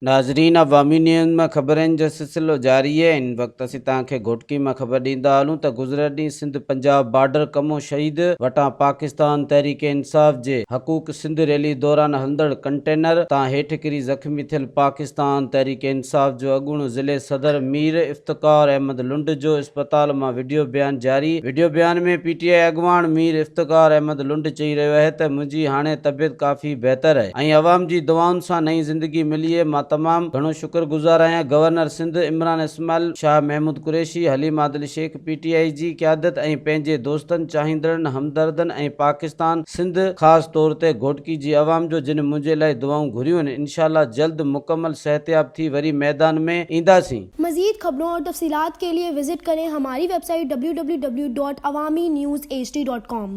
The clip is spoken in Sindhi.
ناظرين عوامي نيوز مان خبرن جو سلسلو جاري آهي هن وقت اسين توهان کي گهوٽڪي مان خبر ڏيندا هلون ته گذريل ڏينهن سنڌ پنجاب بارڊر ڪمو شهيد وٽان پاڪستان تحريڪ انصاف جي حقوق سنڌ ريلي دوران هلندڙ ڪنٽينر تان هيٺ ڪري زخمي ٿيل پاڪستان تحريڪ انصاف جو اڳوڻو ضلعي صدر مير افتخار احمد لنڊ جو اسپتال مان وڊيو بيان جاري وڊيو بيان ۾ پي ٽي آء اڳواڻ مير افتخار احمد لنڊ چئي رهيو آهي ته منهنجي هاڻي طبيعت ڪافي بهتر آهي ۽ عوام جي دعائن سان نئين زندگي ملي مان تمام گهڻو شڪر گذار آهيان governor Sindh Imran Ismail, Shah Mahmood Qureshi, Haleem Adil Sheikh, P T I جي قيادت ۽ پنهنجي دوستن، چاهيندڙن، همدردن ۽ پاڪستان، سنڌ خاص طور تي گهوٽڪي جي عوام جو جن منهنجي لاء دعائون گهريون آهن انشاء الله جلد مڪمل صحتياب ٿي وري ميدان ۾ اينداسين. مزيد خبرون اور تفصيلات کے لئے وزٽ ڪرين ھماري web site www.awamiNewsHD.com.